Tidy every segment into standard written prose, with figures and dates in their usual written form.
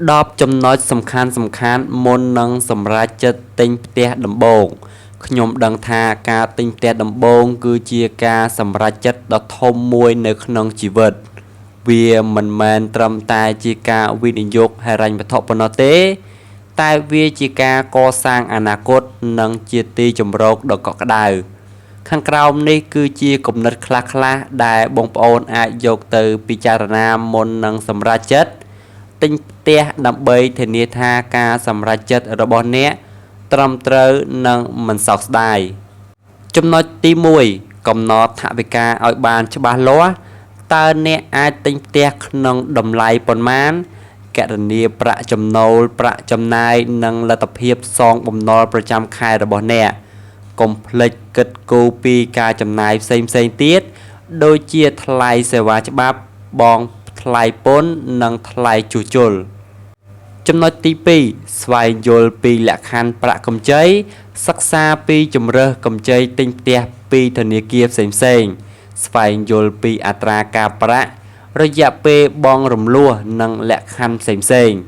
10ចំណុចសំខាន់ៗមុននឹងសម្រេចចិត្តទិញផ្ទះដំបូងខ្ញុំដឹងថាការទិញផ្ទះដំបូងគឺជាការសម្រេចចិត្តដ៏ធំមួយនៅក្នុងជីវិតវាមិនមែនត្រឹមតែជាការវិនិយោគហិរញ្ញវត្ថុប៉ុណ្ណោះទេតែវាជាការកសាងអនាគតនិងជាទីជម្រកដ៏កក់ក្ដៅខាងក្រោមនេះគឺជាគំនិតខ្លះៗដែលបងប្អូនអាចយកទៅពិចារណាមុននឹងសម្រេចចិត្តទិញផ្ទះដើម្បីធានាថាការសម្រេចចិត្តរបស់អ្នកត្រឹមត្រូវនិងមិនសោកស្ដាយចំណុចទី1កំណត់ថវិកាឲ្យបានច្បាស់លាស់តើអ្នកអាចទិញផ្ទះក្នុងតម្លៃប៉ុន្មានគណនាប្រាក់ចំណូលប្រាក់ចំណាយនិងលទ្ធភាពសងបំណុលប្រចាំខែរបស់អ្នកកុំភ្លេចគិតគូរពីការចំណាយផ្សេងៗទៀតដូចជាថ្លៃសេវាច្បាប់បង់ថ្លៃពន្ធនិងថ្លៃជួសជុលចំណុចទី2ស្វែងយល់ពីលក្ខខណ្ឌប្រាក់កម្ចីសិក្សាពីជម្រើសកម្ចីទិញផ្ទះពីធនាគារផ្សេងៗស្វែងយល់ពីអត្រាការប្រាក់រយៈពេលបង់រំលោះនិងលក្ខខណ្ឌផ្សេងៗ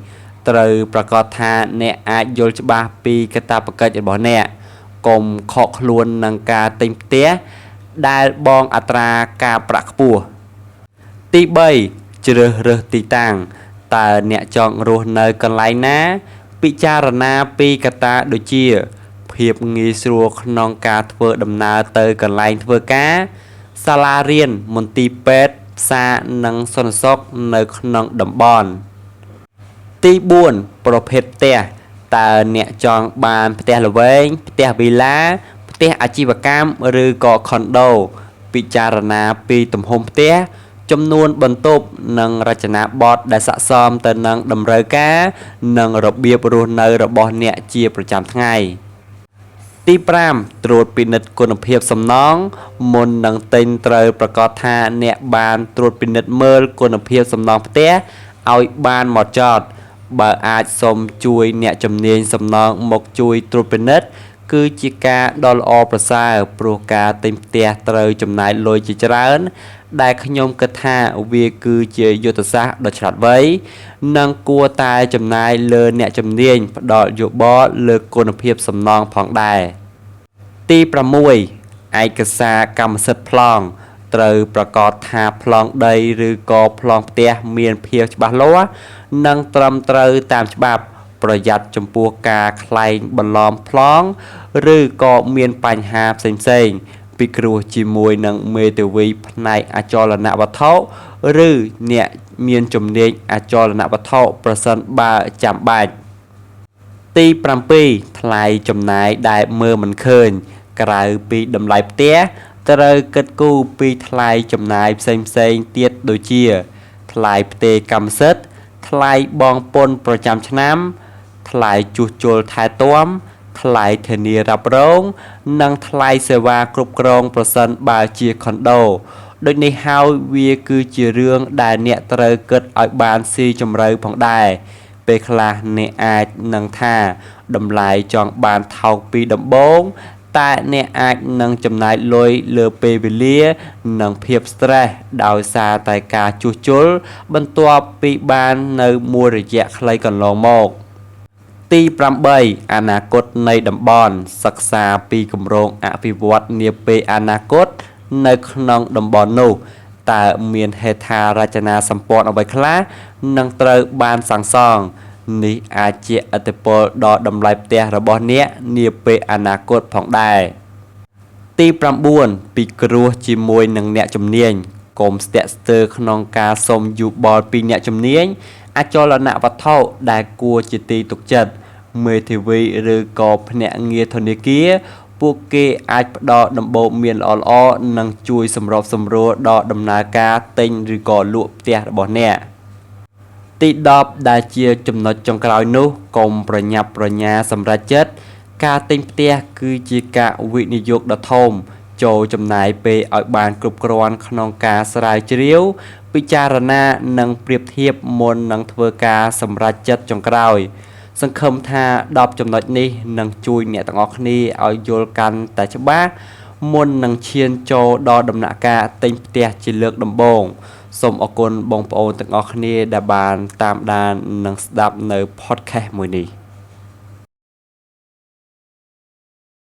ត្រូវប្រាកដថាអ្នកអាចយល់ច្បាស់ពីកាតព្វកិច្ចរបស់អ្នកកុំខកខ្លួននឹងការទិញផ្ទះដែលបង់អត្រាការប្រាក់ខ្ពស់ទី3ជ្រើសរើសទីតាំងតើអ្នកចង់រស់នៅកន្លែងណាពិចារណាពីកត្តាដូចជាភាពងាយស្រួលក្នុងការធ្វើដំណើរទៅកន្លែងធ្វើការសាលារៀនមន្ទីរពេទ្យផ្សារនិងសន្តិសុខនៅក្នុងតំបន់ទី4ប្រភេទផ្ទះតើអ្នកចង់បានផ្ទះល្វែងផ្ទះវីឡាផ្ទះអាជីវកម្មឬក៏ខុនដូពិចារណាពីទំហំផ្ទះចំនួនបន្ទប់និងរចនាបថដែលស័ក្តិសមទៅនឹងតម្រូវការនិងរបៀបរស់នៅរបស់អ្នកជាប្រចាំថ្ងៃទី5ត្រួតពិនិត្យគុណភាពសំណង់មុននឹងទិញត្រូវប្រាកដថាអ្នកបានត្រួតពិនិត្យមើលគុណភាពសំណង់ផ្ទះឲ្យបានហ្មត់ចត់បើអាចសូមជួយអ្នកជំនាញសំណង់មកជួយត្រួតពិនិត្យគឺជាការដ៏ល្អប្រសើរព្រោះការទិញផ្ទះត្រូវចំណាយលុយជាច្រើនដែលខ្ញុំគិតថាវាគឺជាយុទ្ធសាស្ត្រដ៏ឆ្លាតវៃនិងគួរតែចំណាយលើអ្នកជំនាញផ្ដល់យោបល់លើគុណភាពសំណង់ផងដែរទី6ឯកសារកម្មសិទ្ធិប្លង់ត្រូវប្រាកដថាប្លង់ដីឬក៏ប្លង់ផ្ទះមានភាពច្បាស់លាស់និងត្រឹមត្រូវតាមច្បាប់ប្រយ័ត្នចំពោះការក្លែងបន្លំប្លង់ឬក៏មានបញ្ហាផ្សេងៗពិគ្រោះជាមួយនឹងមេធាវីផ្នែកអចលនវត្ថុឬអ្នកមានជំនាញអចលនវត្ថុប្រសិនបើចាំបាច់ទី7ថ្លៃចំណាយដែលមើលមិនឃើញក្រៅពីតម្លៃផ្ទះត្រូវគិតគូរពីថ្លៃចំណាយផ្សេងៗទៀតដូចជាថ្លៃផ្ទេរកម្មសិទ្ធិថ្លៃបង់ពន្ធប្រចាំឆ្នាំថ្លៃជួសជុលថែទាំថ្លៃធានារ៉ាប់រងនិងថ្លៃសេវាគ្រប់គ្រងប្រសិនបើជាខុនដូដូចនេះហើយវាគឺជារឿងដែលអ្នកត្រូវគិតឲ្យបានស៊ីជម្រៅផងដែរពេលខ្លះអ្នកអាចនឹងថាតម្លៃចង់បានថោកពីដំបូងតែអ្នកអាចនឹងចំណាយលុយលើពេលវេលានិងភាព stress ដោយសារតែការជួសជុលបន្ទាប់ពីបាននៅមួយរយៈខ្លីកន្លងមកទី8អនាគតនៃតំបន់សិក្សាពីគម្រោងអភិវឌ្ឍន៍នាពេលអនាគតនៅក្នុងតំបន់នោះតើមានហេដ្ឋារចនាសម្ព័ន្ធអ្វីខ្លះនឹងត្រូវបានសាងសង់នេះអាចជាឥទ្ធិពលដល់តម្លៃផ្ទះរបស់អ្នកនាពេលអនាគតផងដែរទី9ពិគ្រោះជាមួយនឹងអ្នកជំនាញកុំស្ទាក់ស្ទើរក្នុងការសុំយោបល់ពីអ្នកជំនាញអចលនវត្ថុដែលគួរជាទីទុកចិត្តមេធាវីឬក៏ភ្នាក់ងារធនាគារពួកគេអាចផ្ដល់ដំបូន្មានល្អៗនិងជួយសម្របសម្រួលដល់ដំណើរការទិញឬក៏លក់ផ្ទះរបស់អ្នកទី10ដែលជាចំណុចចុងក្រោយនោះកុំប្រញាប់ប្រញាល់សម្រេចចិត្តការទិញផ្ទះគឺជាការវិនិយោគដ៏ធំចូលចំណាយពេលឲ្យបានគ្រប់គ្រាន់ក្នុងការស្រាវជ្រាវពិចារណានិងប្រៀបធៀបមុននឹងធ្វើការសម្រេចចិត្តចុងក្រោយសង្ឃឹមថា10ចំណុចនេះនឹងជួយអ្នកទាំងអស់គ្នាឲ្យយល់កាន់តែច្បាស់មុននឹងឈានចូលដល់ដំណាក់កាលទិញផ្ទះជាលើកដំបូង សូមអរគុណបងប្អូនទាំងអស់គ្នាដែលបានតាមដាននិងស្ដាប់នៅ podcast មួយនេះ។